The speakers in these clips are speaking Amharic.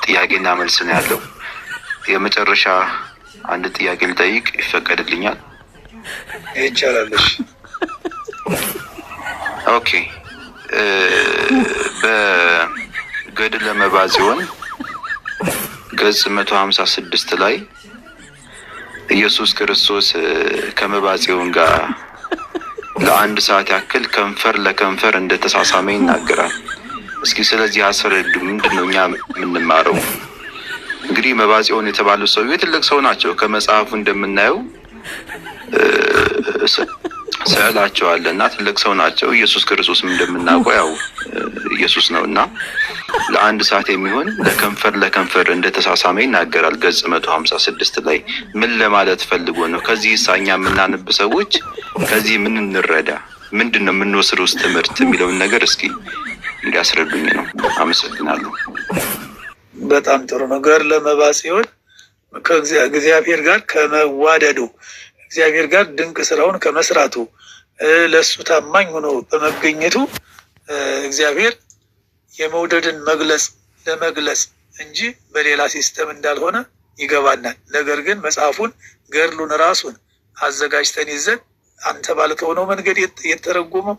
ጥያቄና መልስ ነው ያለው። የመጨረሻ አንድ ጥያቄ ልጠይቅ ይፈቀድልኛል? ይቻላለሽ። Okay፣ በገድለ መባጽዮን ገጽ 156 ላይ ኢየሱስ ክርስቶስ ከመባጽዮን ጋር ለአንድ ሰዓት ያክል ከንፈር ለከንፈር እንደተሳሳመ ይናገራል። እስኪ ስለዚህ አስረዱ። ምንድን ነው እኛ የምንማረው? እንግዲህ መባጽዮን የተባሉ ሰውዬ ትልቅ ሰው ናቸው። ከመጽሐፉ እንደምናየው ስዕላቸው አለ እና ትልቅ ሰው ናቸው። ኢየሱስ ክርስቶስም እንደምናውቀው ያው ኢየሱስ ነው እና ለአንድ ሰዓት የሚሆን ለከንፈር ለከንፈር እንደተሳሳመ ይናገራል። ገጽ 156 ላይ ምን ለማለት ፈልጎ ነው? ከዚህ እኛ የምናነብ ሰዎች ከዚህ ምን እንረዳ? ምንድን ነው የምንወስደው ውስጥ ትምህርት የሚለውን ነገር እስኪ እንዲያስረዱኝ ነው። አመሰግናለሁ። በጣም ጥሩ ነው። ገድለ መባጽዮን ከእግዚአብሔር ጋር ከመዋደዱ፣ እግዚአብሔር ጋር ድንቅ ስራውን ከመስራቱ፣ ለእሱ ታማኝ ሆኖ በመገኘቱ እግዚአብሔር የመውደድን መግለጽ ለመግለጽ እንጂ በሌላ system እንዳልሆነ ይገባናል። ነገር ግን መጽሐፉን ገድሉን ራሱን አዘጋጅተን ይዘን አንተ ባልከው መንገድ የተረጎመው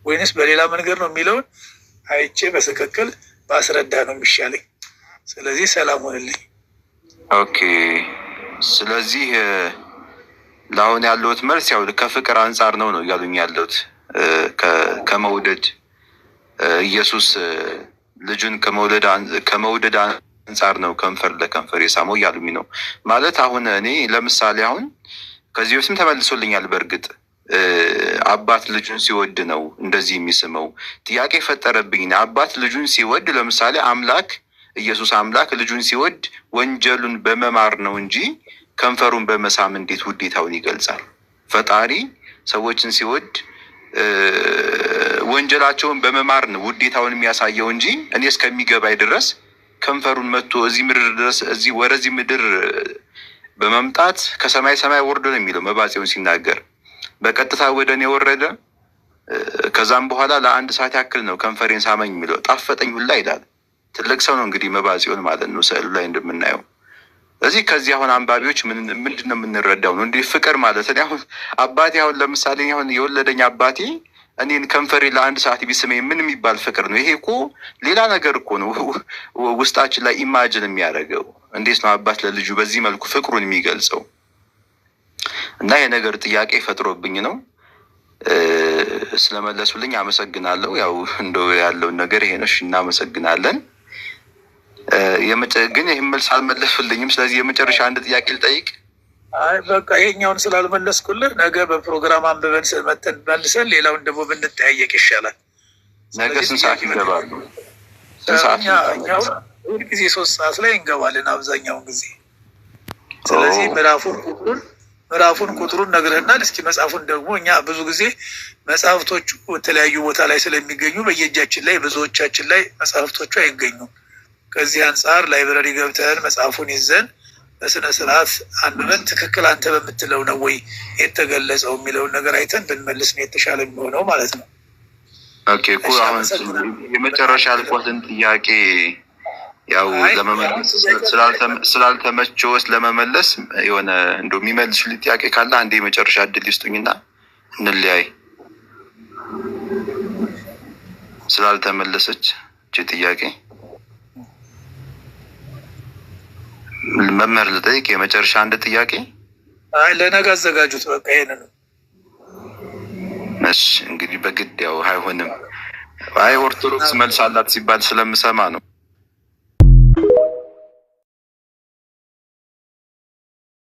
ወይንስ በሌላ መንገድ ነው የሚለውን አይቼ በትክክል ባስረዳ ነው የሚሻለኝ። ስለዚህ ሰላም ሆንልኝ። Okay። ስለዚህ ለአሁን ያለሁት መልስ ያው ከፍቅር አንጻር ነው እያሉኝ ያለሁት፣ ከመውደድ፣ ኢየሱስ ልጁን ከመውደድ አንጻር ነው ከንፈር ለከንፈር የሳመው እያሉኝ ነው ማለት። አሁን እኔ ለምሳሌ አሁን ከዚህ በፊትም ተመልሶልኛል። በእርግጥ አባት ልጁን ሲወድ ነው እንደዚህ የሚስመው። ጥያቄ ፈጠረብኝ። አባት ልጁን ሲወድ፣ ለምሳሌ አምላክ ኢየሱስ አምላክ ልጁን ሲወድ ወንጀሉን በመማር ነው እንጂ ከንፈሩን በመሳም እንዴት ውዴታውን ይገልጻል? ፈጣሪ ሰዎችን ሲወድ ወንጀላቸውን በመማር ነው ውዴታውን የሚያሳየው እንጂ እኔ እስከሚገባኝ ድረስ ከንፈሩን መጥቶ እዚህ ምድር ድረስ እዚህ ወደዚህ ምድር በመምጣት ከሰማይ ሰማይ ወርዶ ነው የሚለው መባጽዮን ሲናገር፣ በቀጥታ ወደ እኔ ወረደ። ከዛም በኋላ ለአንድ ሰዓት ያክል ነው ከንፈሬን ሳመኝ የሚለው፣ ጣፈጠኝ ሁላ ይላል። ትልቅ ሰው ነው እንግዲህ መባጽዮን ማለት ነው ስዕሉ ላይ እንደምናየው። እዚህ ከዚህ አሁን አንባቢዎች ምንድን ነው የምንረዳው ነው እንዲህ ፍቅር ማለት። እኔ አሁን አባቴ፣ አሁን ለምሳሌ አሁን የወለደኝ አባቴ እኔን ከንፈሬ ለአንድ ሰዓት ቢስመኝ ምን የሚባል ፍቅር ነው? ይሄ እኮ ሌላ ነገር እኮ ነው ውስጣችን ላይ imagine የሚያደርገው። እንዴት ነው አባት ለልጁ በዚህ መልኩ ፍቅሩን የሚገልጸው? እና የነገር ጥያቄ ፈጥሮብኝ ነው። ስለመለሱልኝ አመሰግናለሁ። ያው እንደው ያለውን ነገር ይሄ ነው። እሺ፣ እናመሰግናለን። ግን ይህን መልስ አልመለሱልኝም። ስለዚህ የመጨረሻ አንድ ጥያቄ ልጠይቅ። አይ በቃ ይሄኛውን ስላልመለስኩልህ ነገ በፕሮግራም አንብበን መተን መልሰን ሌላውን ደግሞ ብንጠያየቅ ይሻላል። ነገ ስንት ሰዓት ይገባሉ? ስንት ሰዓት? ሁል ጊዜ 3 ሰዓት ላይ እንገባለን አብዛኛውን ጊዜ። ስለዚህ ምዕራፉን ቁጥሩን ነግረህናል። እስኪ መጽሐፉን ደግሞ እኛ ብዙ ጊዜ መጽሐፍቶቹ የተለያዩ ቦታ ላይ ስለሚገኙ በየእጃችን ላይ ብዙዎቻችን ላይ መጽሐፍቶቹ አይገኙም። ከዚህ አንጻር library ገብተን መጽሐፉን ይዘን በስነ ስርዓት አንብበን ትክክል አንተ በምትለው ነው ወይ የተገለጸው የሚለውን ነገር አይተን ብንመልስ ነው የተሻለ የሚሆነው ማለት ነው። Okay እኮ አሁን የመጨረሻ ያልኳትን ጥያቄ ያው ለመመለስ ስላልተመቸዎት ለመመለስ የሆነ እንደው የሚመልሱልኝ ጥያቄ ካለ አንድ የመጨረሻ እድል ይስጡኝና እንለያይ። ስላልተመለሰች እቺ ጥያቄ መምህር ልጠይቅ የመጨረሻ አንድ ጥያቄ። አይ ለነገ አዘጋጁት። በቃ ይሄንን ነው። እሺ እንግዲህ በግድ ያው አይሆንም። አይ ኦርቶዶክስ መልስ አላት ሲባል ስለምሰማ ነው።